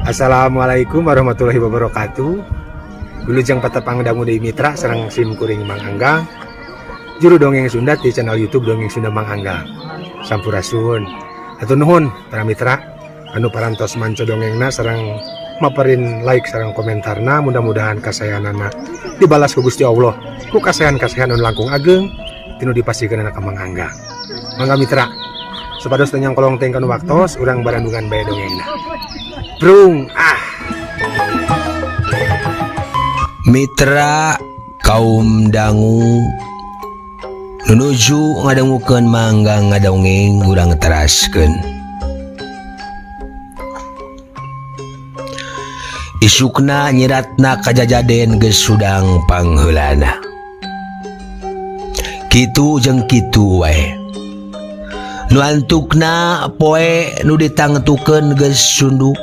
Assalamualaikum warahmatullahi wabarakatuh. Wilujeng patepang dangu deui mitra sareng sim kuring Mang Anggang. Juru dongeng Sunda di channel YouTube Dongeng Sunda Mang Anggang. Sampurasun. Hatur nuhun para mitra anu parantos manco dongengna sareng maperin like sareng komentarna, mudah-mudahan kasayanana dibalas ku Gusti Allah ku kasayan-kasayan anu langkung ageng tinu dipasihkeun ka Mang Anggang. Mangga mitra, supados teu nyangkolong teuing kana waktos, urang barandungan bae dongengna. Brung ah. Mitra kaum dangu nuju ngadangukeun Manggang ngadongeng, urang teraskeun. Isukna nyiratna kajajaden geus sudang pangheulana. Kitu jeung kitu wae. Nu antukna poe nu ditangtukeun geus sunduk.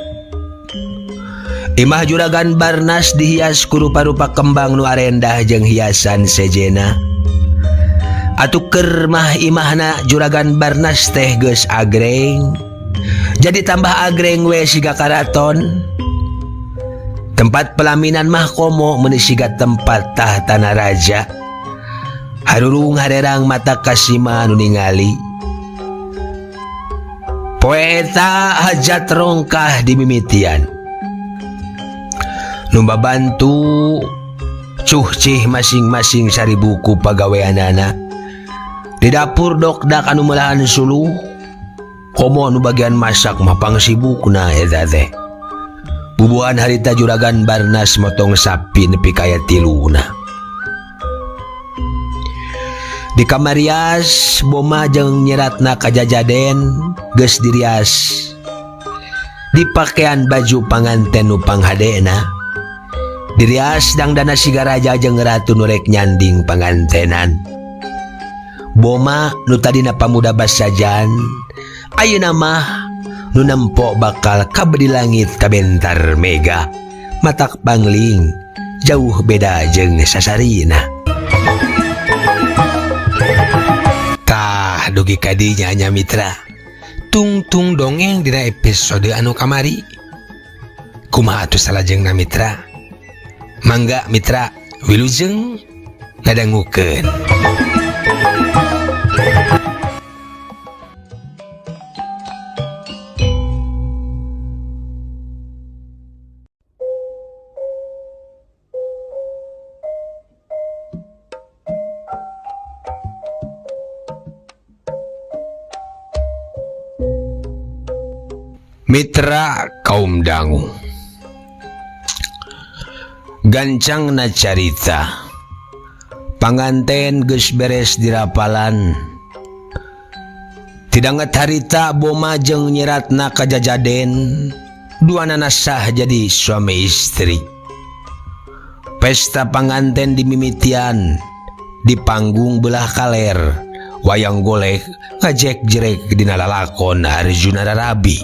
Imah Juragan Barnas dihias ku rupa-rupa kembang nu arendah jeung hiasan sejena. Atuh keur mah imahna Juragan Barnas teh geus agreng. Jadi tambah agreng we siga karaton. Tempat pelaminan mah komo meuni siga tempat tahtana raja. Harurung harerang mata kasima nu ningali. Poe eta hajat rongkah di mimitian. Nu babantu cuhcih masing-masing saribuku pagaweanana. Di dapur dokdak anu melahan suluh, komo anu bagian masak mah pangsibukna eta teh. Bubuhan harita Juragan Barnas motong sapi nepi ka aya tiluna. Di kamar rias Boma jeung nyiratna kajajaden geus dirias. Dipakean baju panganten nu panghadena. Dirias dangdana siga raja jeung ratu nu rek nyanding pangantenan. Boma nu tadina pamuda basajan, ayeuna mah nu nempo bakal kabedi langit kabentar mega. Matak pangling jauh beda jeung sasarina. Tah dugi ka dinya nya mitra. Tungtung dongeng dina episode anu kamari. Kumaha atuh salajengna mitra? Mangga mitra wilujeng ngadangukeun. Mitra kaum dangu gancangna carita panganten geus beres dirapalan. Tidanget harita Boma jeung nyiratna kajajaden duanana sah jadi suami istri. Pesta panganten dimimitian di panggung belah kaler, wayang golek ngajek-jerek dina lalakon Arjuna Rarabi.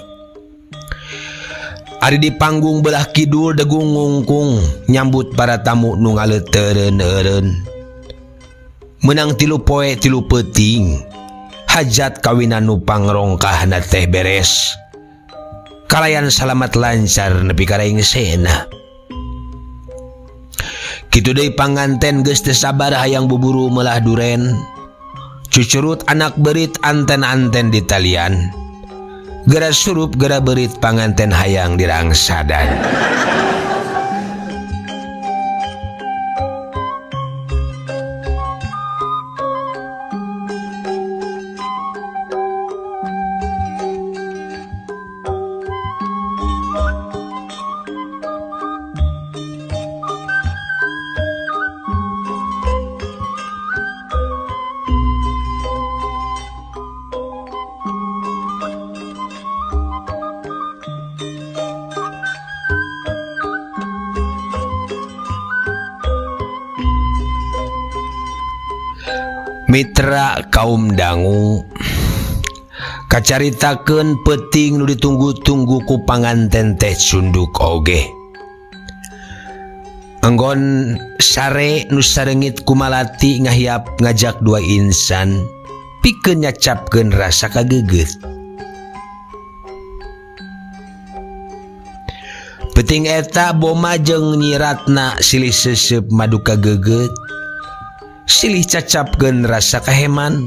Ari di panggung belah kidul degung ngungkung nyambut para tamu nu ngaleuteureuneun. Menang 3 poe 3 peuting, hajat kawinan nu pangrongkahna teh beres. Kalayan salamat lancar nepi ka rengsena. Kitu deui panganten geus teu sabar hayang buburu melah duren. Cucurut anak berit anten-anten di talian. Gera surup gera berit panganten hayang dirangsadan. Mitra kaum dangu kacaritakeun peuting nu ditunggu-tunggu ku panganten teh sunduk oge. Enggon sare nu sarengit ku malati ngahiap ngajak dua insan pikeun nyacapkeun rasa kagegeut. Peuting eta Boma jeung Nyi Ratna silih seuseup madu kagegeut. Silih cacapkeun rasa kaheman.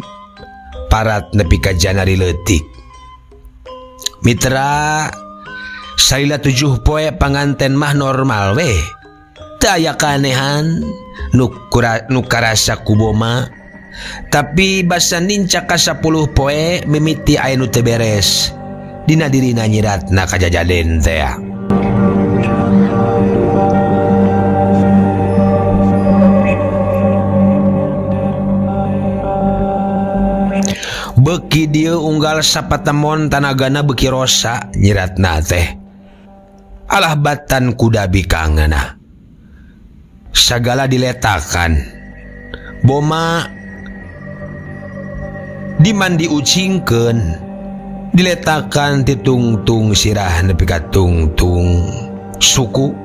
Parat nepi ka janari leutik. Mitra salila 7 poe panganten mah normal weh. Teu aya kaanehan nu karasa ku Boma. Tapi basa nincak ka 10 poe mimiti aya nu teu beres. Dina dirina Nyi Ratna kajajaden teh. Beki dieu unggal sapatemon tanagana beki rosa Nyi Ratna teh. Alah batan kuda bikangna. Sagala diletakan. Boma dimandi ucingkeun, diletakan ti tungtung sirah nepi ka tungtung suku.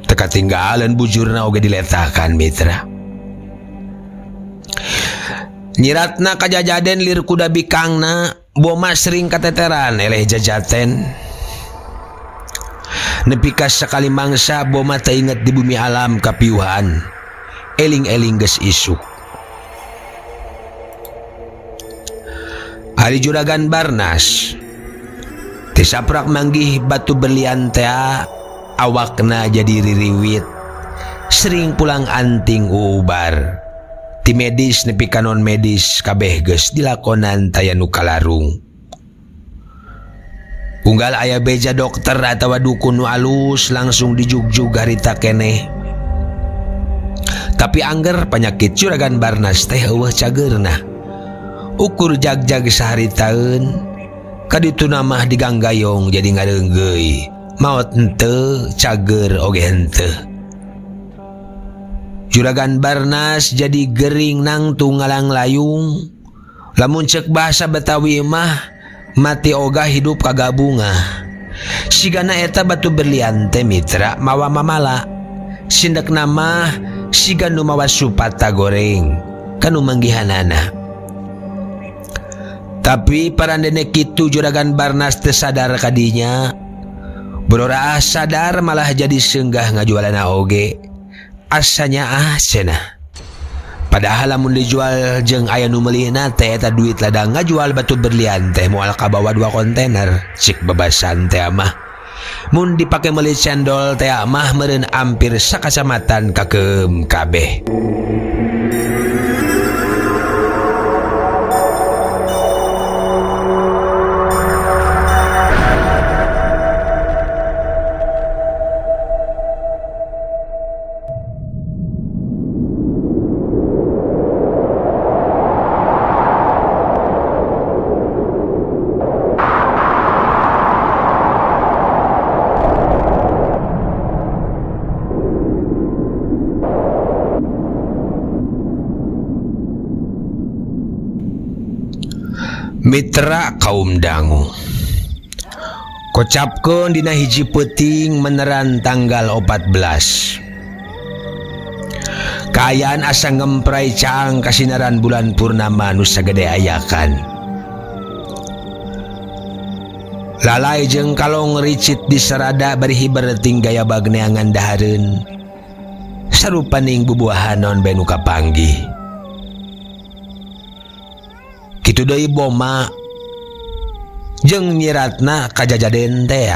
Teu katinggalan bujurna oge diletakan mitra. Nyi Ratna kajajaden lir kuda bikangna, Boma sering kateteran eleh jajaten. Nepi ka sakali mangsa Boma teu inget di bumi alam kapiuhan. Eling-eling geus isuk. Ari Juragan Barnas tisaprak manggih batu berlian tea, awakna jadi ririwit. Sering pulang anting ubar. Ti medis nepi ka non medis kabeh geus dilakonan taya nu kalarung. Unggal aya beja dokter atawa dukun nu alus langsung dijugjug harita keneh. Tapi angger panyakit Juragan Barnas teh eueuh cageurna. Ukur jag-jag saharitaeun kadituna mah diganggayong jadi ngareunggeui. Maot henteu cager oge henteu. Juragan Barnas jadi gering nangtung ngalang layung. Lamun cek bahasa Betawi mah mati ogah hidup kagabungah. Sigana eta batu berlian teh mitra mawa mamala. Sindekna mah siga nu mawa supata goreng kanu manggihanana. Tapi parandene kitu Juragan Barnas teu sadar kadinya. Bororaah sadar malah jadi seunggah ngajualana oge. Asanya ah cenah. Padahal lamun dijual jeung aya nu meulina teh eta duit ladang ngajual batu berlian teh moal kabawa 2 kontainer cik bebasan teh mah. Mun dipake meuli cendol teh mah meureun ampir sakacamatan kakeum kabeh. Mitra kaum dangu kocapkeun dina hiji peuting meneran tanggal 14. Kaayaan asa ngemprai caang kasinaran bulan purnama nu sagede ayakan. Lalai jeung kalong ricit di sarada bari hiber ting gaya bagneangan dahareun. Sarupaning bubuahanon bae nu kapanggih. Kitu deui Boma jeung Nyi Ratna kajajaden teh.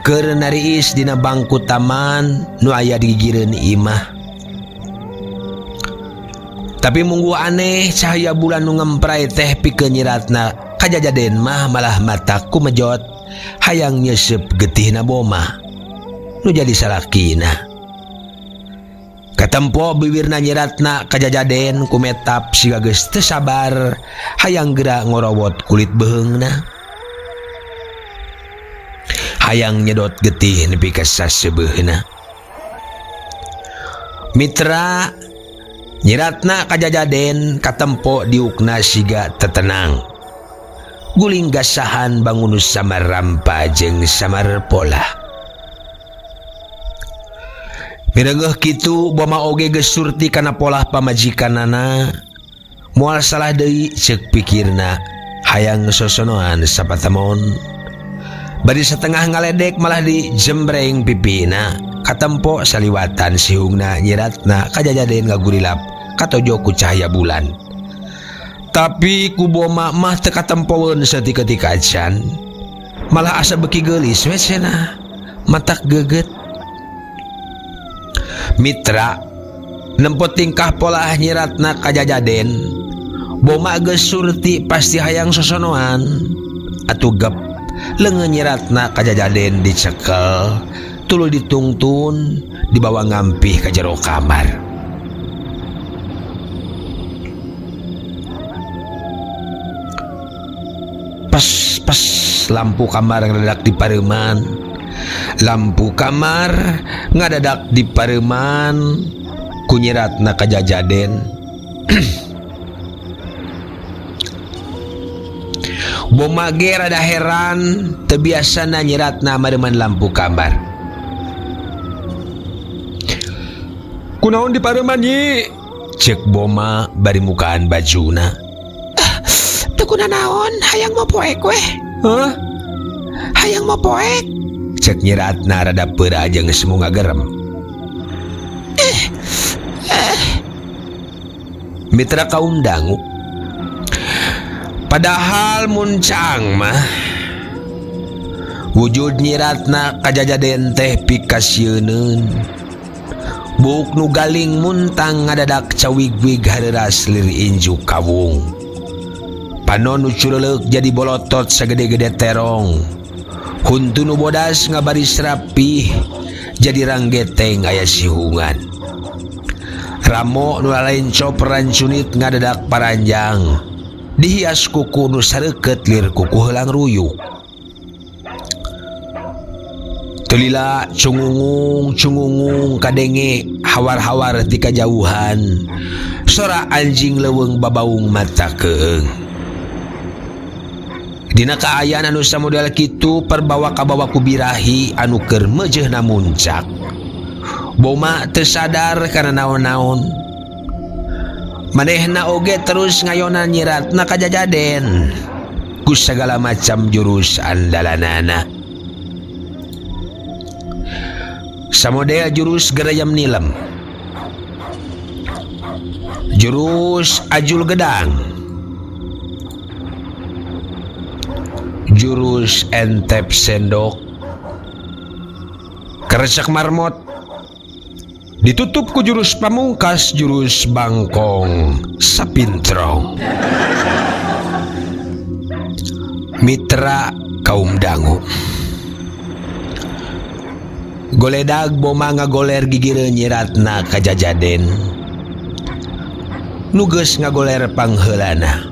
Keur nariis dina bangku taman nu aya di gigireun imah. Tapi munggu aneh cahaya bulan nu ngemprai teh pikeun Nyi Ratna kajajaden mah malah mata kumejot hayang nyeuseub getihna Boma nu jadi salakina. Katempo bibirna Nyi Ratna kajajaden kumetap siga geus teu sabar hayang geura ngorowot kulit beuheungna. Hayang nyedot getih nepi ka sasebeuhna. Mitra Nyi Ratna kajajaden katempo diukna siga tetenang. Guling gasahan bangun samar rampa jeung samar pola. Mireungeuh kitu Boma oge geus surti kana polah pamajikanana. Moal salah deui ceuk pikirna. Hayang sosonoan sapatemon. Bari satengah ngaledek malah dijembreng pipina. Katempo saliwatan sihungna Nyi Ratna kajajaden ngagurilap katojo ku cahaya bulan. Tapi ku Boma mah teu katempoeun saeutik-eutik acan. Malah asa beuki geulis we cenah. Matak geget. Mitra nempo tingkah polah Nyi Ratna kajajaden. Boma geus surti pasti hayang sosonoan. Atuh gep leungeun Nyi Ratna kajajaden dicekel tuluy ditungtun dibawa ngampih ka jero kamar. Pes pes lampu kamar ngadadak dipareuman. Lampu kamar ngadadak dipareuman ku Nyi Ratna kajajaden. Boma ge rada heran teu biasana Nyi Ratna mareuman lampu kamar. Kunaon dipareuman Nyi? Ceuk Boma bari mukaan bajuna. Ah, teu kunanaon hayang mopoek weh. Hah? Hayang mopoek? Ceuk Nyi Ratna rada peura jeung semu ngagerem. Eh, eh. Mitra kaum dangu. Padahal mun caang mah wujud Nyi Ratna kajajaden teh pikasieuneun. Buuk nu galing muntang ngadadak cawigwig hareuras lir injuk kawung. Panon nu cureuleuk jadi bolotot sagede-gede terong. Huntu nu bodas ngabaris rapih jadi ranggeteng aya sihungan. Ramo nu lalencop rancunit ngadadak paranjang. Dihias kuku nu sareukeut lir kuku heulang ruyuk. Teu lila cungungung cungungung kadenge hawar-hawar ti kajauhan. Sora anjing leuweung babaung mata keung. Dina kaayaan anu samodel kitu perbawa kabawa ku birahi anu keur meujeuhna muncak. Boma teu sadar kana naon-naon. Manehna oge terus ngayonan Nyi Ratna kajajaden ku sagala macam jurus andalanana. Samodel jurus gerayam nilem, jurus ajul gedang, jurus entep sendok, keresek marmot, ditutup ku jurus pamungkas jurus bangkong sapintrong. Mitra kaum dangu. Goledag Boma ngagoler gigireun Nyi Ratna kajajaden. Nu geus ngagoler pangheulana.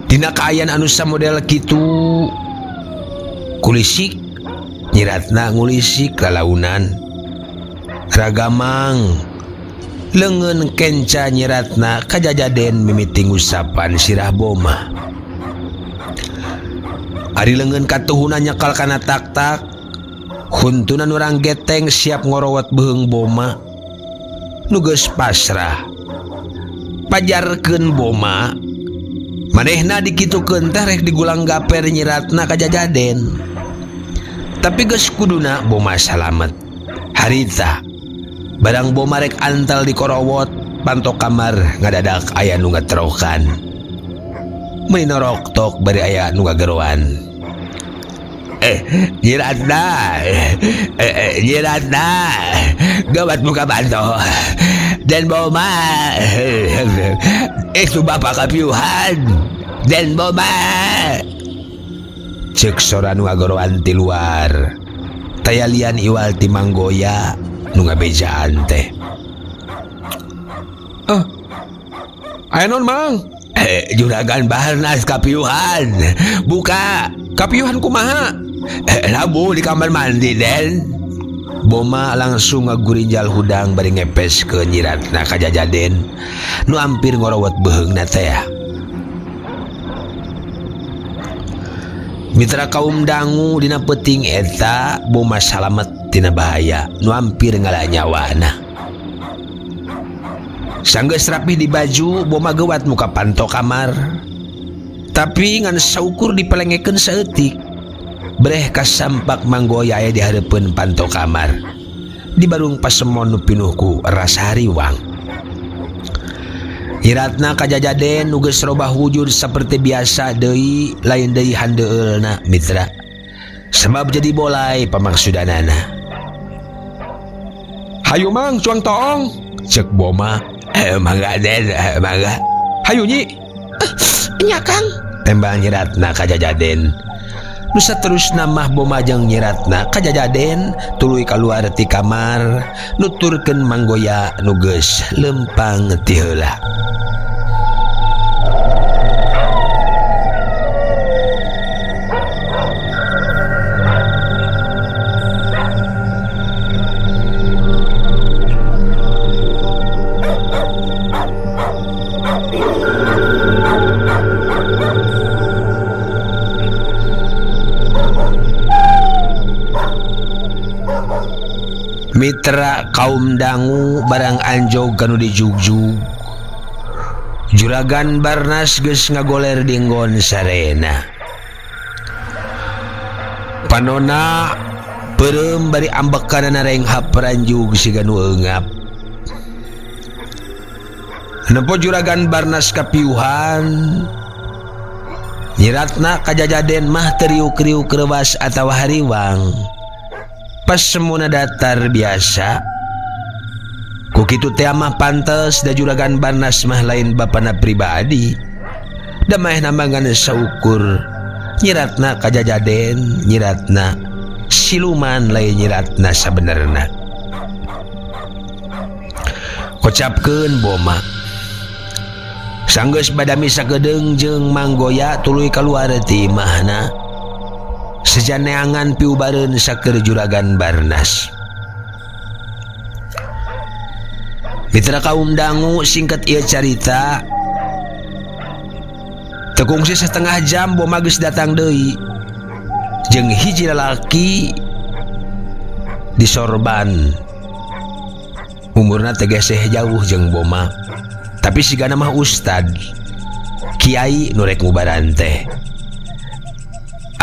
Dina kaayaan anu samodel kitu kulisik Nyi Ratna ngulisik lalaunan. Ragamang leungeun kenca Nyi Ratna kajajaden mimiti ngusapan sirah Boma. Ari leungeun katuhuna nyekal kana tak-tak, huntuna nu ranggeteng siap ngorowot beuheung Boma. Nu geus pasrah. Pajarkeun Boma, manehna dikitukeun teh rek digulang gaper Nyi Ratna kajajaden. Tapi geus kuduna Boma salamet. Harita barang Boma rek antal dikorowot, panto kamar ngadadak aya nu ngaterokan. Meuni noroktok bari aya nu ngageroan. Nyi Ratna, Nyi Ratna, gawat buka panto. Den Boma, itu bapak kapiuhan. Den Boma. Ceuk sora nu ngagoroan ti luar. Taya lian iwal ti Manggoya nu ngabejaan teh. Aya naon Mang? Juragan Barnas kapiuhan. Buka. Kapiuhan kumaha? Labu di kamar mandi Den. Boma langsung ngagurinjal hudang bari ngepes ke Nyi Ratna kajajaden nu hampir ngorowot beuheungna teh. Mitra kaum dangu dina peuting eta Boma salamet tina bahaya nu hampir ngala nyawana. Sanggeus rapih di baju Boma gewat muka panto kamar. Tapi ngan saukur dipelengekeun saeutik. Breh kasampak Manggoya aya di hareupeun panto kamar. Di barung pasemon nu pinuh ku rasa hariwang. Nyiratna kajajaden nu geus robah wujud saperti biasa deui lain deui handeueulna mitra. Sebab jadi bolai pamaksudanana. Hayu mang cuang toong cek Boma. Mangga Den, mangga. Hayu nyi. Nya Kang. Tembal nyiratna kajajaden. Nu saterusna mah Boma jeung nyiratna kajajaden tuluy kaluar ti kamar nuturkeun Manggoya nu geus lempang ti heula. Mitra kaum dangu barang anjog kanu dijugjug. Juragan Barnas geus ngagoler dinggon sarena. Panona peureum bari ambekanana renghap peranjug siga nu eungap. Nempo Juragan Barnas kapiuhan. Nyiratna kajajaden mah teriuk-riuk rewas atawa hariwang. Pas semuna datar biasa. Ku kitu teh mah pantes da Juragan Barnas mah lain bapana pribadi. Da maehna mah ngan saukur nyiratna kajajaden, nyiratna siluman lain nyiratna sabenerna. Kocapkeun Boma. Sanggeus badami sakedeung jeung Manggoya tuluy kaluar ti imahna. Sejaneangan piubareun saker Juragan Barnas. Mitra kaum dangu singkat ieu carita. Tekungsi setengah jam Boma geus datang deui. Jeung hiji lalaki disorban. Umurna teh geseh jauh jeung Boma. Tapi sigana mah ustad. Kiai nu rek ngubaran teh.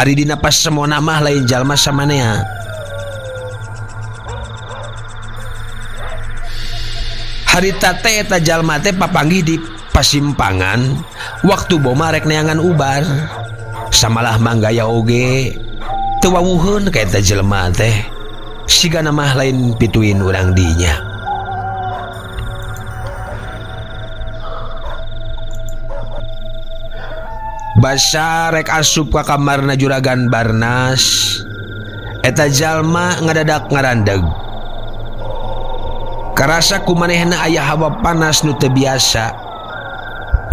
Ari dina pasemona mah lain jalma samanea. Harita teh eta jalma teh papanggih di pasimpangan waktu Boma rek neangan ubar. Samalah manggaya oge teu wawuheun ka eta jelema teh. Sigana mah lain pituin urang dinya. Basa rek asup ka kamarna Juragan Barnas. Eta jalma ngadadak ngarandeg. Karasa ku manehna aya hawa panas nu teu biasa.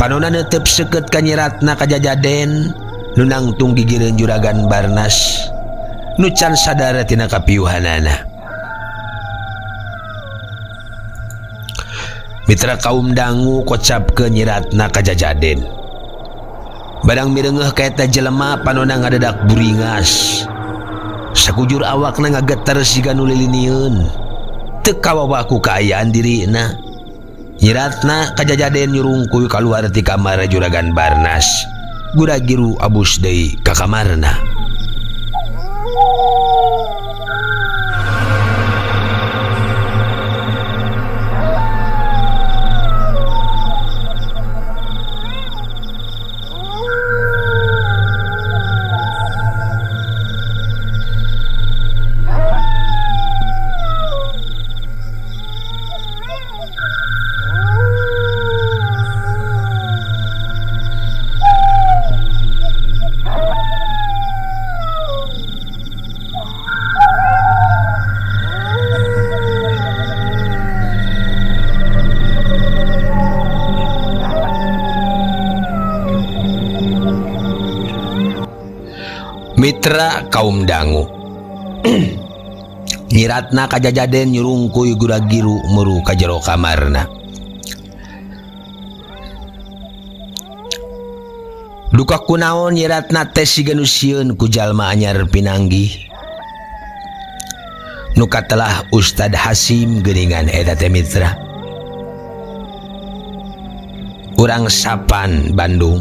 Panona neuteup seukeut ka nyiratna kajajaden nu nangtung gigireun Juragan Barnas nu can sadar tina kapiuhanana. Mitra kaum dangu kocapkeun nyiratna kajajaden. Barang mireungeuh ka eta jelema panona ngadadak buringas. Sakujur awakna ngageter siga nu lilinieun. Teu kawawa ku kaayaan dirina. Nyiratna kajajaden nyurungkuy kaluar ti kamar Juragan Barnas. Guragiru abus deui ka kamarna. Mitra kaum dangu. Nyiratna kajajaden nyurungkuy guragiru muru ka jero kamarna. Duka kunaon nyiratna teh siga nu sieun ku jalma anyar pinanggih. Nu katelah Ustad Hasim geuningan eta teh mitra. Urang Sapan Bandung.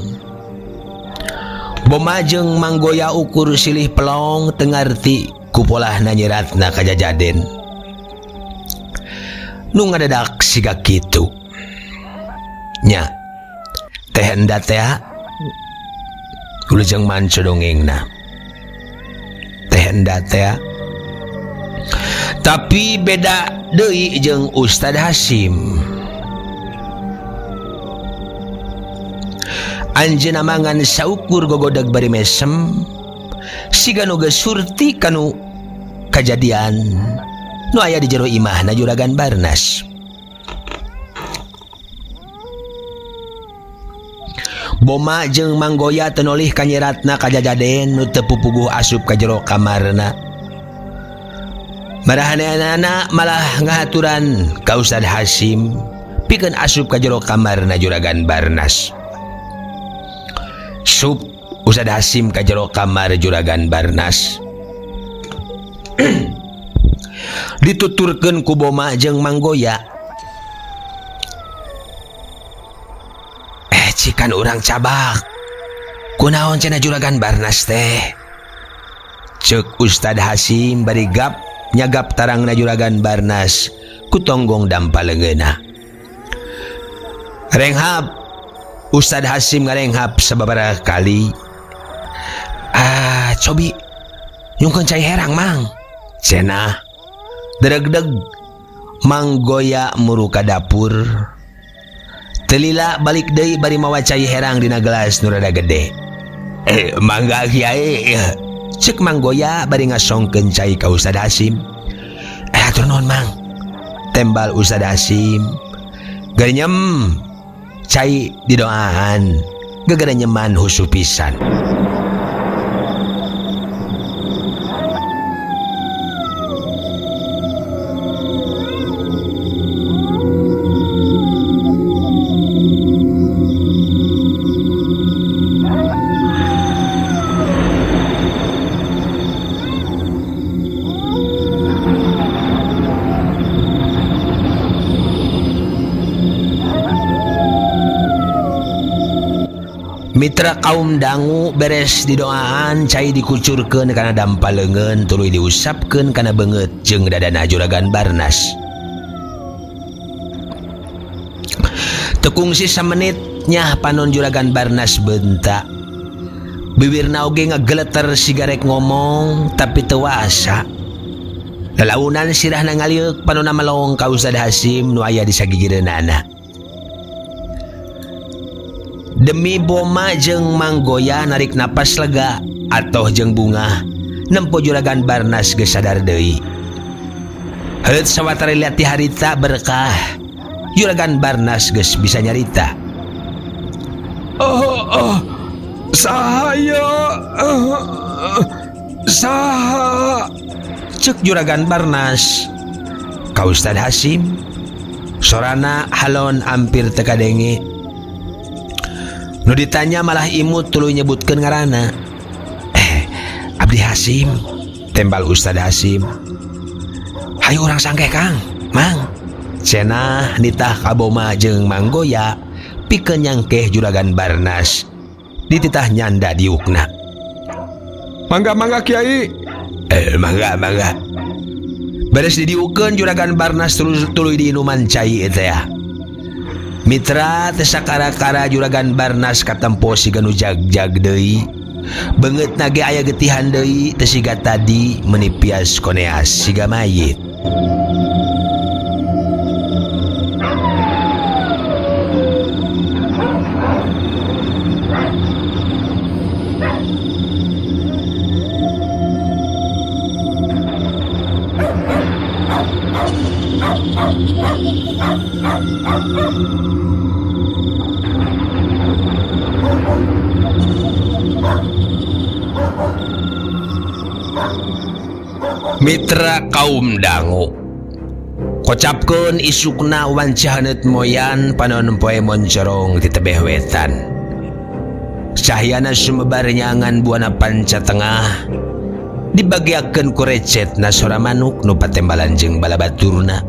Boma jeung Manggoya ukur silih pelong teu ngarti ku polahna nyeratna kajajaden. Nu ngadadak siga kitu. Nya teh enda teh wilujeng manco dongengna. Teh enda teh. Tapi beda deui jeung Ustad Hasim. Anjeunna mangan saukur gogodeg bari mesem siga nu geus surti kanu kajadian nu aya di jero imahna Juragan Barnas. Boma jeung Manggoya teu nolih ka nyeratna kajajaden nu teu pupuguh asup ka jero kamarna. Marahaneanana malah ngahaturan ka Ustad Hasim pikeun asup ka jero kamarna Juragan Barnas. Sup Ustad Hasim ka jero kamar Juragan Barnas. Dituturkeun ku Boma jeung Manggoya. Cikan urang cabak. Kunaon cenah Juragan Barnas teh? Ceuk Ustad Hasim bari gap nyagap tarangna Juragan Barnas ku tonggong dampa leungeunna. Renghap Ustad Hasim ngarenghap sababaraha kali. Ah, cobi nyungkeun cai herang mang. Cenah dregdeg Manggoya muru ka dapur. Telila balik deui bari mawa cai herang dina gelas nu rada gede. Mangga kiai. Ceuk Manggoya bari ngasongkeun cai ka Ustad Hasim. Atur nuhun mang. Tembal Ustad Hasim. Geunyem cai didoaan. Gegere nyeman husu pisan. Mitra kaum dangu beres didoaan cai dikucurkeun kana dampa leungeun tuluy diusapkeun kana beungeut jeung dadana Juragan Barnas. Teu kungsi samenit nyah panon Juragan Barnas beunta. Bibirna oge ngageleter sigarek ngomong tapi teu wasa. Lalaunan sirahna ngalieuk panonna melong ka Ustad Hasim nu aya di sagigireunana. Demi Boma jeung Manggoya narik napas lega atoh jeung bungah nempo Juragan Barnas geus sadar deui. Heureut sawatara liat ti harita berkah Juragan Barnas geus bisa nyarita. Oh, oh, saya, saha? Ceuk Juragan Barnas ka Ustad Hasim. Sorana halon ampir teu kadenge. Nu ditanya malah imut tuluy nyebutkeun ngaranna. Abdi Hasim, tembal Ustad Hasim. Hayu urang sangkeh Kang, Mang. Cenah nitah ka Boma jeung Manggoya pikeun nyangkeh Juragan Barnas. Dititah nyanda diukna. Mangga mangga Kiai. Mangga mangga. Beres didiukeun Juragan Barnas tuluy diinuman cai teh. Mitra teu sakara-kara Juragan Barnas katempo siga nu jag-jag deui. Beungeutna ge aya getihan deui teu siga tadi menipias koneas siga mayit. Mitra kaum dangu kocapkeun isukna wanci haneut moyan panon poe moncorong di tebeh wetan. Cahyana sumebar nyangan buana panca tengah dibagiakeun ku recetna sora manuk nu patembalan jeung balabaturna.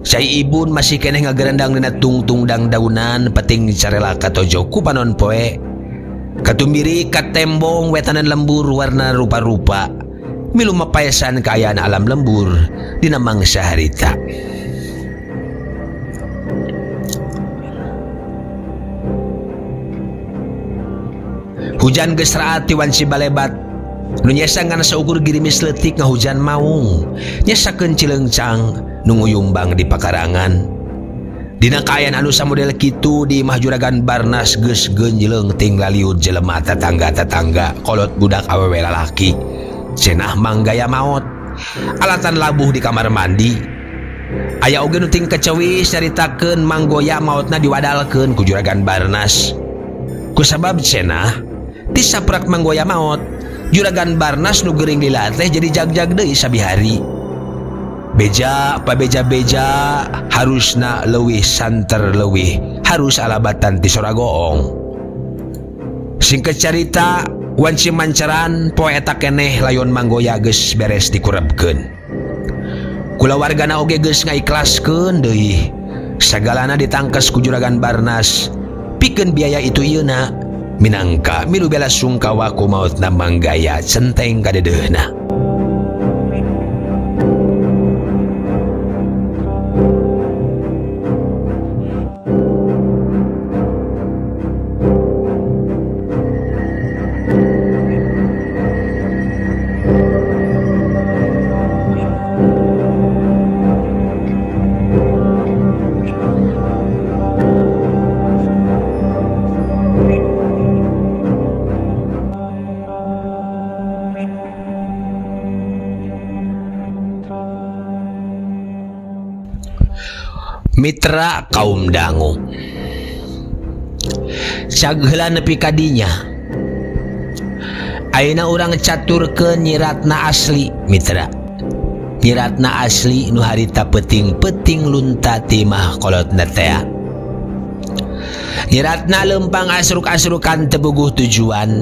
Cai Ibun masih keneh ngagerendang dina tungtung dangdaunan peting carela katojo ku panon poe. Katumbiri ka tembong wetanan lembur warna rupa-rupa. Milu mapaesan kaayaan alam lembur dina mangsa harita. Hujan geus raat ti wanci balebat. Nu nyesa ngan saukur girimis leutik ngahujan maung. Nyesakeun cileungcang nu nguyumbang di pakarangan. Dina kaayaan anu samodel kitu di imah Juragan Barnas geus geunjleung ting laliud jelema tatangga-tatangga kolot budak awewe lalaki. Cenah manggaya maot. Alatan labuh di kamar mandi. Aya oge nu ting kecewis nyaritakeun manggoya maotna diwadalkeun ku Juragan Barnas. Kusabab cenah ti saprak manggoya maot, Juragan Barnas nu geuring lila teh jadi jag-jag deui sabihari. Beja pabeja-beja harusna leuwih santer leuwih harus alabatan ti sora goong. Singkat carita, wanci mancaran poe eta keneh layon manggoya geus beres dikurebkeun. Kulawargana oge geus ngaikhlaskeun deui. Sagalana ditangkes ku Juragan Barnas. Pikeun biaya itu ieuna minangka milu bela sungkawa ku maotna manggaya centeng kadedeuhna. Mitra kaum dangu cag heula nepi ka dinya ayeuna urang caturkeun nyiratna asli mitra nyiratna asli nu harita peuting-peuting lunta ti imah kolotna tea nyiratna leumpang asruk-asrukan teu puguh tujuan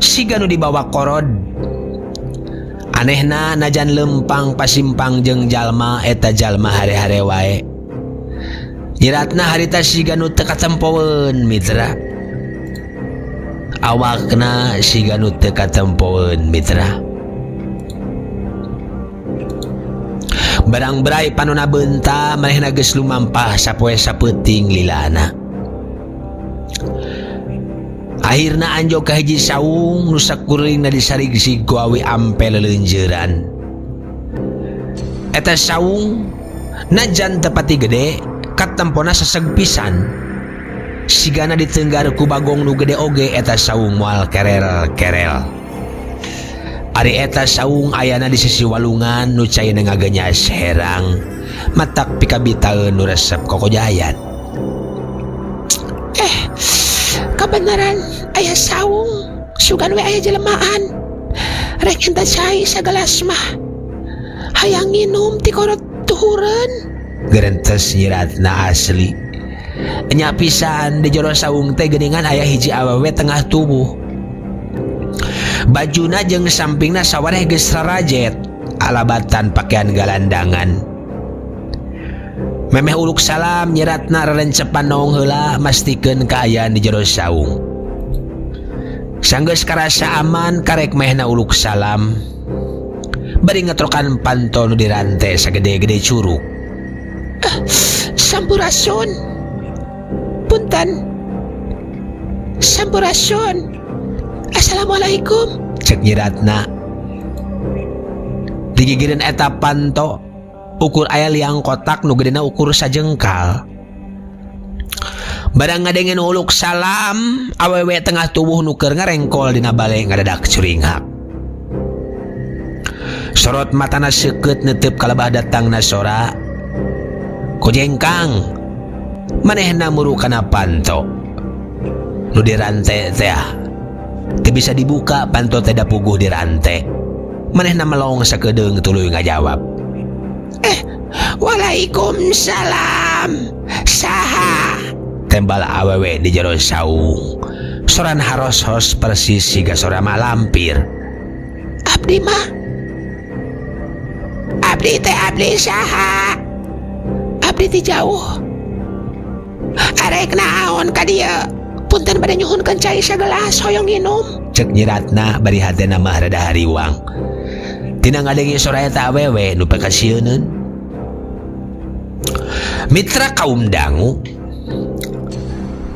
siga nu dibawa korod. Anehna najan leumpang pasimpang jeung jalma eta jalma hare-hare wae. Nyiratna harita siga nu teu katempoeun mitra. Awakna siga nu teu katempoeun mitra. Barang berai panona beunta manehna geus lumampah sapoe sapeuting lilana. Akhirna anjog ka hiji saung nu sakurilingna disarigsig ku awi ampe leleunjeuran. Eta saung najan teu pati gede katempona seseg pisan. Sigana ditenggar ku bagong nu gede oge eta saung moal kerel-kerel. Ari eta saung ayana di sisi walungan nu caina ngagenyas herang matak pikabitaeun nu resep kokojayan. Kabeneran aya saung sugan we aya jelemaan. Rek enta cai sagelas mah. Hayang nginum ti korot tuhureun. Gerentes nyiratna asli. Nya pisan di jero saung teh geuningan aya hiji awewe tengah tubuh. Bajuna jeung sampingna sawareh geus rarajet alabatan pakaian galandangan. Memeh uluk salam nyiratna rerencepan naung heula mastikeun kaayaan di jero saung. Sanggeus karasa aman karek mehna uluk salam. Bari ngetrokan panto nu dirante sagede-gede curug. Sampurasun. Punten. Sampurasun. Assalamualaikum. Cek nyiratna. Digigireun eta panto ukur aya liang kotak nu gedena ukur sajengkal. Barang ngadengen uluk salam, awewe tengah tubuh nu keur ngarengkol dina bale ngadadak curinghak. Sorot matana seukeut netep kalebah datangna sora. Kojengkang manehna muru kana panto. Nu dirante teh teu bisa dibuka panto teh da puguh dirante. Manehna melong sakedeung tuluy ngajawab. Waalaikumsalam. Saha? Tembal awewe di jero saung. Soran haros-hos persis siga sora mak lampir. Abdi mah. Abdi teh abdi saha? Abdi ti jauh. Arek naon ka dieu? Punten bade nyuhunkeun cai sagelas hoyong nginum. Cek Nyi Ratna bari hatena mah rada hariwang. Tina ngadenge sora eta awewe nu pakasieuneun. Mitra kaum dangu.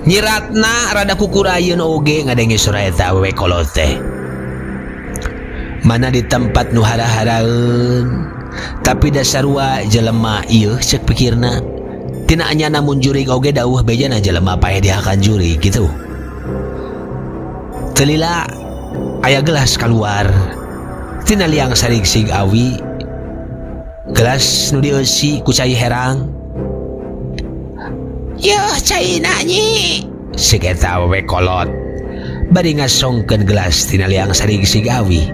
Nyi Ratna rada kukurayeun oge ngadenge sora eta awewe kolot teh. Mana di tempat nu hara-haraeun. Tapi da sarua jelema ieu cek pikirna. Tina anyana mun jurig oge dauh bejana jelema paeh dihakan jurig kitu. Teu lila aya gelas kaluar tina liang sarigsig awi. Gelas nu dieusi ku cai herang. Yeuh caina nyi. Sik eta awewe kolot bari ngasongkeun gelas tina liang sarigsig awi.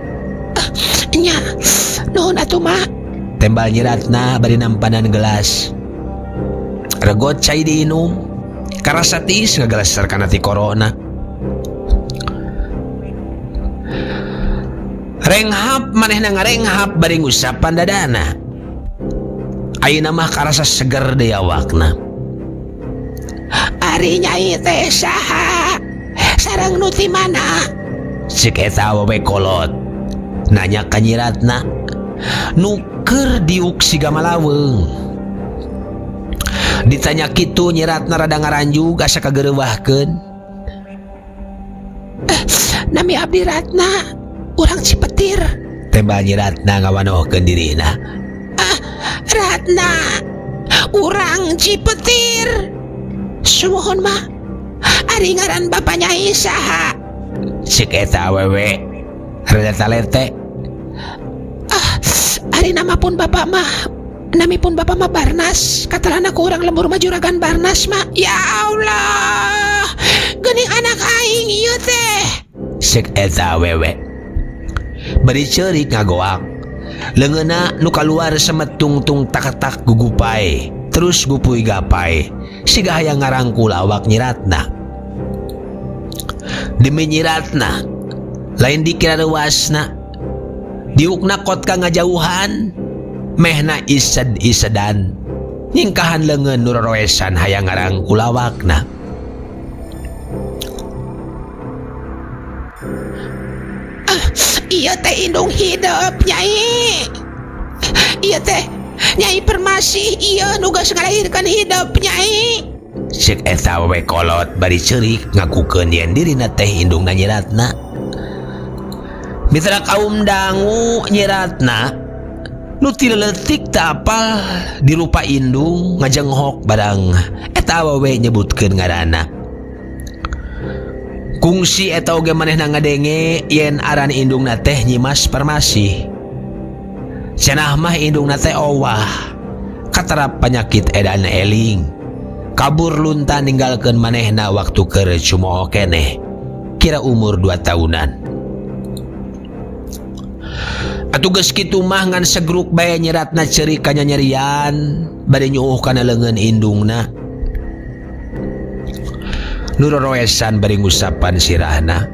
Nya, nuhun atuh mak. Tembal Nyi Ratna bari nampanan gelas. Regot cai diinum. Karasa tiis ngagelas kana ti korona. Renghap manehna ngarenghap bari ngusapan dadana. Ayeuna mah karasa seger deui awakna. Ari nyai teh saha? Sareng nu ti mana? Cek eta awewe kolot. Nanya ka Nyi Ratna. Nu keur diuk siga malaweung. Ditanya kitu Nyi Ratna rada ngaranjug asa kageureuwahkeun. Nami abdi Ratna, urang Cipetir. Tembal Nyi Ratna ngawanohkeun dirina. Ratna, urang Cipetir. Sumuhun mah, ari ngaran bapa nyai saha? Cek eta awewe rada talete. Ari nama pun bapak mah, nami pun bapak mah Barnas. Katalana ku urang lembur mah juragan Barnas mah. Ya Allah, geuning anak aing ieu teh. Cek eta awewe bari ceurik ngagoak. Leungeunna nu kaluar semet tungtung tak-tak gugupai, terus gupuy gapai. Siga hayang ngarangkul awak Nyi Ratna. Demi Nyi Ratna, lain dikira reuasna. Diukna kot ka ngajauhan, mehna ised-isedan. Nyingkahan leungeun nu roroesan hayang ngarangkul awakna. Ieu teh indung hidup nyai. Ieu teh Nyai Permasi ieu nu geus ngalahirkeun hidup nyai. Cek eta awewe kolot bari ceurik ngakukeun yen dirina teh indungna Nyi Ratna. Mitra kaum dangu Nyi Ratna nu ti leutik teu apal dirupa indung ngajenghok barang eta awewe nyebutkeun ngaranna. Kungsi eta oge manehna ngadenge yen aran indungna teh Nyimas Permasi. Cenah mah indungna teh owah katarap panyakit edan eling. Kabur lunta ninggalkeun manehna waktu keur cumooh keneh. Kira umur 2 tahunan. Atuh geus kitu mah ngan segruk bae Nyi Ratna ceurik kanyanyerian bari nyuuh kana leungeun indungna. Nu roroesan bari ngusapan sirahna.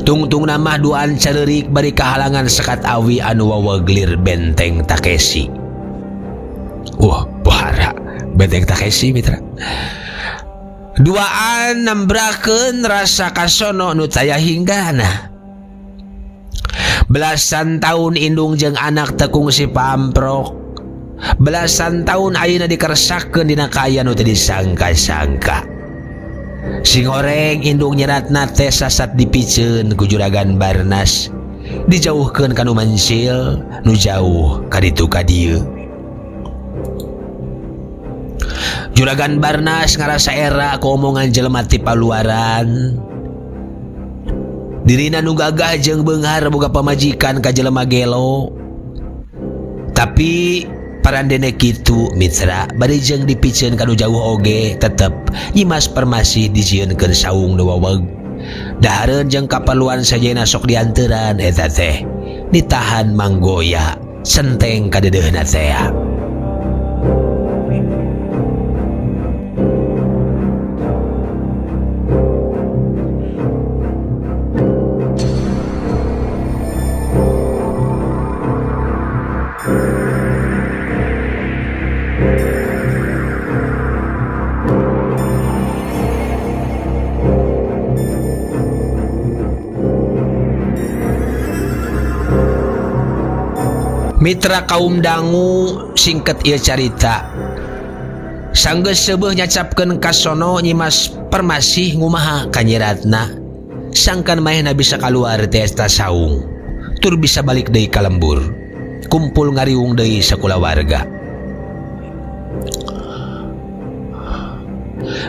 Tungtungna mah duaan careurik bari kahalangan sekat awi anu waweglir benteng Takeshi. Wah, pohara benteng Takeshi mitra. Duaan nembrakeun rasa kasono nu taya hinggana. Belasan tahun indung jeung anak teu kungsi pamprok. Belasan tahun ayeuna dikersakeun dina kaayaan nu teu disangka-sangka. Singoreng indung Nyi Ratna teh sasat dipiceun ku juragan Barnas. Dijauhkeun ka nu mencil, nu jauh ka ditu ka dieu. Juragan Barnas ngarasa era ku omongan jelema ti paluaran. Dirina nu gagah jeung beunghar boga pamajikan ka jelema gelo. Tapi parandene kitu mitra bari jeung dipiceun ka nu jauh oge tetep Nyimas Permasi dijieunkeun saung nu waweg. Dahareun jeung kaperluan sajena sok dianteran eta teh ditahan manggoya senteng kadeudeuna teh. Mitra kaum dangu singket ieu carita. Sanggeus seubeuh nyacapkeun ka sono Nyimas Permasih ngumaha ka Nyi Ratna. Sangkan manehna bisa kaluar ti eta saung tur bisa balik deui ka lembur. Kumpul ngariung deui sakulawarga.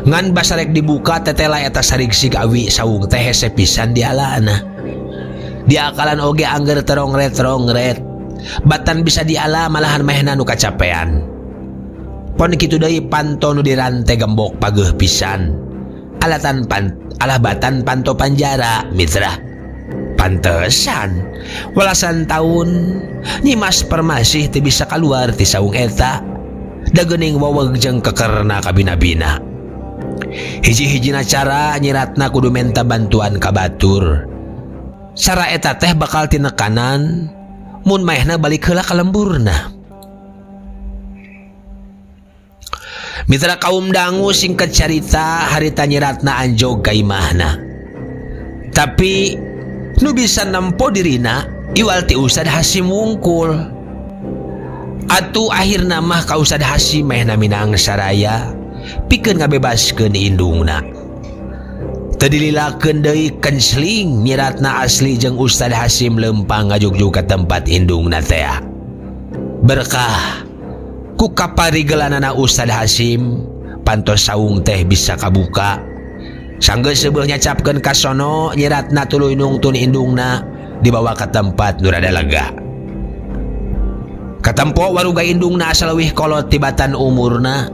Ngan basarek dibuka tetela eta sarigsig awi saung teh hese pisan dialana. Diakalan oge angger terongret-rongret. Batan bisa diala malahan manehna nu kacapean. Pon kitu deui panto nu dirante gembok pageuh pisan. Alatan pan, alah batan panto panjara mitra. Pantesan welasan taun Nyimas Permasih teu bisa kaluar ti saung eta. Da geuning weweg jeung kekerna kabina-bina. Hiji-hijina cara Nyi Ratna kudu menta bantuan ka batur. Cara eta teh bakal tinekanan mun maehna balik heula ka lemburna. Mitra kaum dangu singkat carita harita Nyi Ratna anjog ka imahna. Tapi nu bisa nempo dirina iwal ti Ustad Hasim wungkul. Atuh akhirna mah ka Ustad Hasim maehna minang saraya pikeun ngabebaskeun indungna. Teu dililakeun deui kencling Nyi Ratna asli jeung Ustad Hasim leumpang ngajugjug ka tempat indungna tea. Berkah ku kaparigelanana Ustad Hasim pantos saung teh bisa kabuka. Sanggeus seubeuh nyacapkeun ka sono Nyi Ratna tuluy nungtun indungna dibawa ka tempat nu rada lega. Katempo waruga indungna asa leuwih kolot tibatan umurna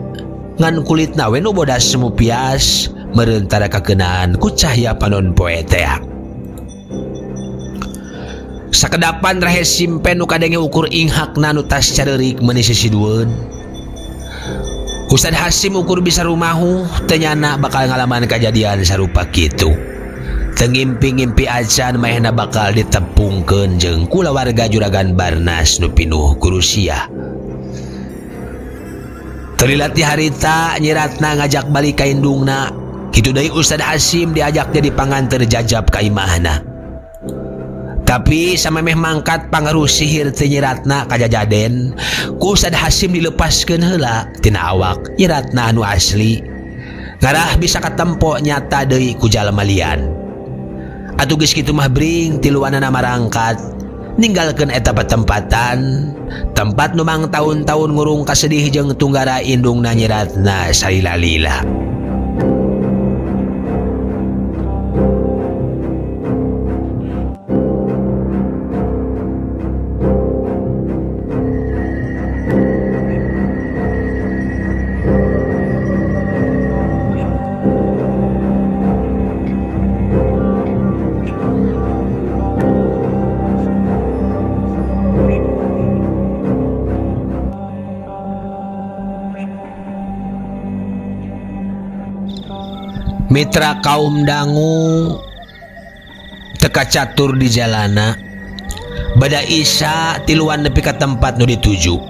ngan kulitna we nu bodas mupias meureun tara kakeunaan ku cahya panon poe tea. Sakedapan rahe simpen nu kadenge ukur inghakna nu tas careurik meuni sisidueun. Ustad Hasim ukur bisa rumahu teu nyana bakal ngalaman kajadian sarupa kitu. Teu ngimpi-ngimpi acan manehna bakal ditepungkeun jeung kulawarga Juragan Barnas nu pinuh kurusia. Teu lila ti harita Nyi Ratna ngajak balik ka indungna. Kitu deui Ustad Hasim diajak jadi panganteur jajab ka imahna. Tapi samemeh mangkat pangaruh sihir ti Nyi Ratna kajajaden, ku Ustad Hasim dilepaskeun heula tina awak Nyi Ratna anu asli. Ngarah bisa katempo nyata deui ku jalma lian. Atuh geus kitu mah bring tiluanana marangkat ninggalkeun eta patempatan, tempat nu mang taun-taun ngurung kasedih jeung tunggara indungna Nyi Ratna salila-lila. Mitra kaum dangu teka catur di jalana bada Isa tiluan nepi ka tempat nu dituju.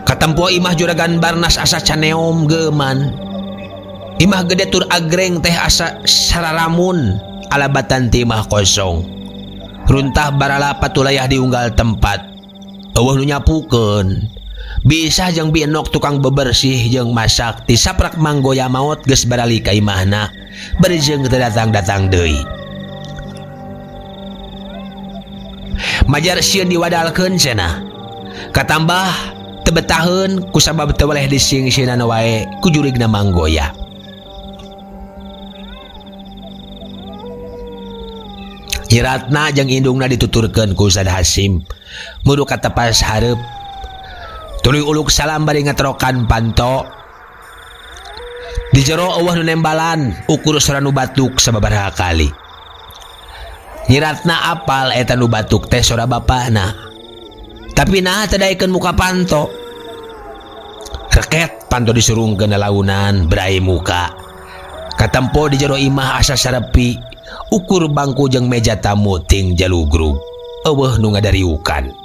Katempo imah Juragan Barnas asa caneom geman. Imah gede tur agreng teh asa sararamun alabatan ti imah kosong. Runtah barala patulayah diunggal tempat. Eueuh nu nyapukeun. Bisa jeung Bi Enok tukang bebersih jeung masak ti saprak manggoya maot geus barali ka imahna bari jeung teu datang-datang deui. Majar sieun diwadalkeun cenah. Katambah teu betaheun kusabab teu weleh disingsieunan wae ku jurigna manggoya. Nyi Ratna jeung indungna dituturkeun ku Ustad Hasim muru katepas hareup. Tuluy uluk salam bari ngetrokan panto. Di jero eueuh nu nembalan ukur sora nu batuk sababaraha kali. Nyi Ratna apal eta nu batuk teh sora bapana. Tapi naha teu daekeun muka panto. Reket panto disurungkeun lalaunan berai muka. Katempo di jero imah asa sarepi ukur bangku jeung meja tamu ting jalugrug. Eueuh nu ngadariukan.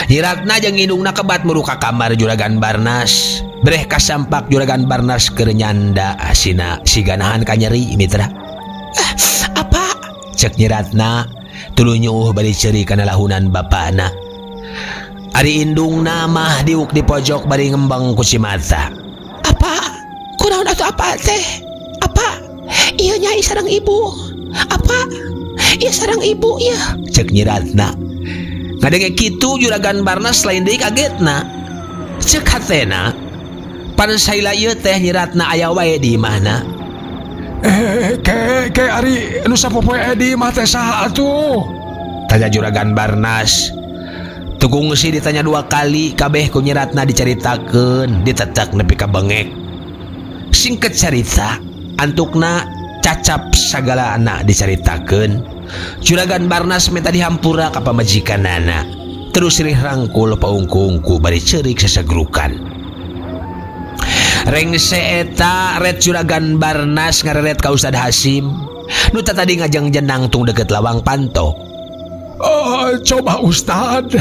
Nyi Ratna jeung indungna kebat muru ka kamar Juragan Barnas. Breh kasampak Juragan Barnas keur nyanda asina siga nahan kanyeri mitra. Apa? Cek Nyi Ratna tuluy nyuuh bari ceuri kana lahunan bapana. Ari indungna mah diuk di pojok bari ngembang ku cimata. Apa? Kunaon atuh apa teh? Apa? Ieu nyai sareng ibu. Apa? Ieu sareng ibu ieu. Cek Nyi Ratna. Ngadenge kitu Juragan Barnas lain deui kagetna. Cek hatena pan saila ieu teh Nyi Ratna aya wae di imahna. Ke ari nu sapopoe di imah teh saha atuh? Tanya Juragan Barnas. Tukung si ditanya dua kali kabeh ku Nyi Ratna dicaritakeun, ditetek nepi ka bengek. Singkat carita, antukna cacap sagala anak dicaritakeun. Juragan Barnas minta dihampura ka pamajikanana. Terus sirih rangkul paungku-ungku bari ceurik sesegrukan. Rengse eta ret Juragan Barnas ngareret ka Ustad Hasim. Nu tadi ngajeng jenang tung deket lawang panto. Oh, coba Ustad,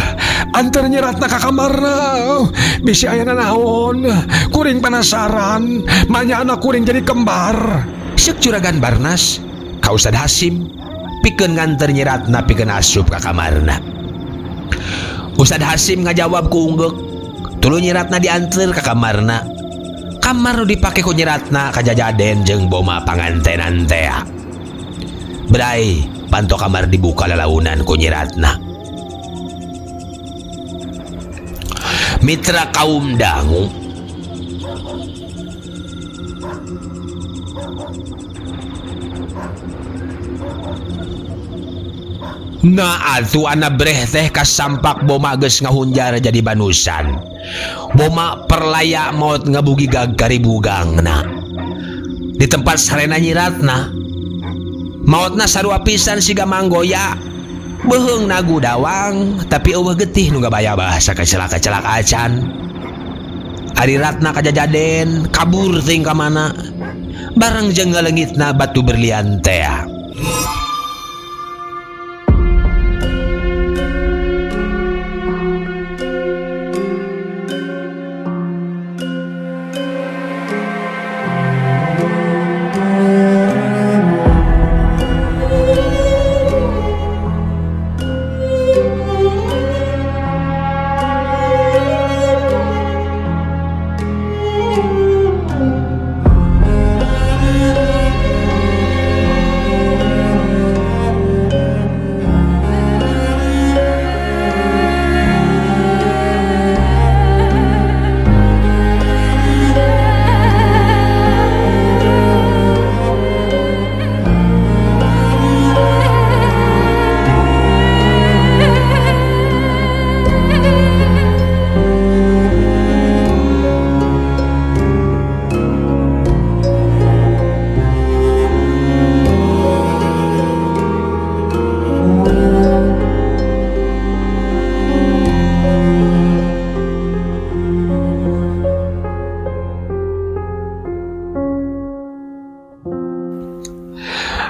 anter Nyi Ratna ka kamarna. Bisi aya naon, kuring penasaran, manya anak kuring jadi kembar. Seuk Juragan Barnas ka Ustad Hasim pikeun nganter Nyi Ratna pikeun asup ka kamarna. Ustad Hasim ngajawab ku unggeuk, tuluy Nyi Ratna dianter ka kamarna. Kamar nu dipake ku Nyi Ratna kajajaden jeung boma pangantenan tea. Brai, panto kamar dibuka lalaunan ku Nyi Ratna. Mitra kaum dangu. Nah atuh ana breh teh kasampak boma geus ngahunjar jadi banusan. Boma perlaya maot ngabugi gag karibugangna. Di tempat sarena Nyi Ratna. Maotna sarua pisan siga manggoya. Beuheung nagu dawang tapi eueuh getih nu gabaya bahasa kacelak-kacelak acan. Ari Ratna kajajaden kabur ting ka mana. Bareng jeung ngaleungitna batu berlian tea.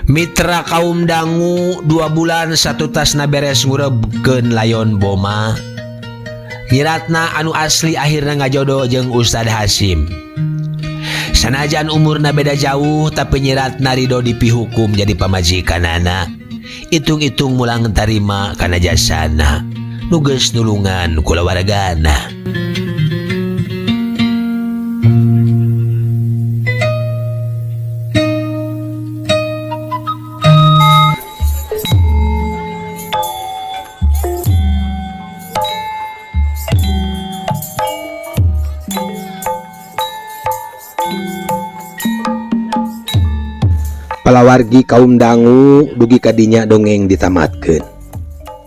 Mitra kaum dangu 2 bulan satu tasna beres ngurebkeun layon boma. Nyi Ratna anu asli akhirna ngajodoh jeung Ustad Hasim. Sanajan umurna beda jauh tapi Nyi Ratna ridho dipihukum jadi pamajikanana. Itung-itung mulang tarima kana jasana. Nu geus nulungan kulawargana. Palawargi kaum dangu dugi kadinya dongeng ditamatkeun.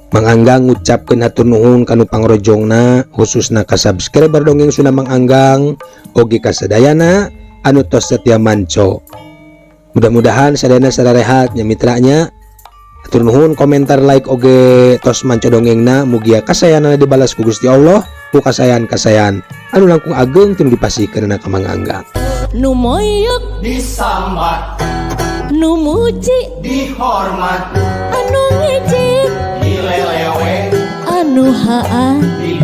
Mang Anggang ngucapkeun hatur nuhun kanu pangrojongna khususna ka subscriber dongeng Sunda Mang Anggang oge ka sadayana anu tos setia manco. Mudah-mudahan sadayana sararehat nya mitranya. Hatur nuhun komentar like oge tos manco dongengna mugia kasayanana dibalas ku Gusti Allah ku kasayan-kasayan anu langkung ageng teu dipasihkeun ka Mang Anggang. Nu moyok disambat, nu muji dihormat, anu ngejek dilelewe, anu haa di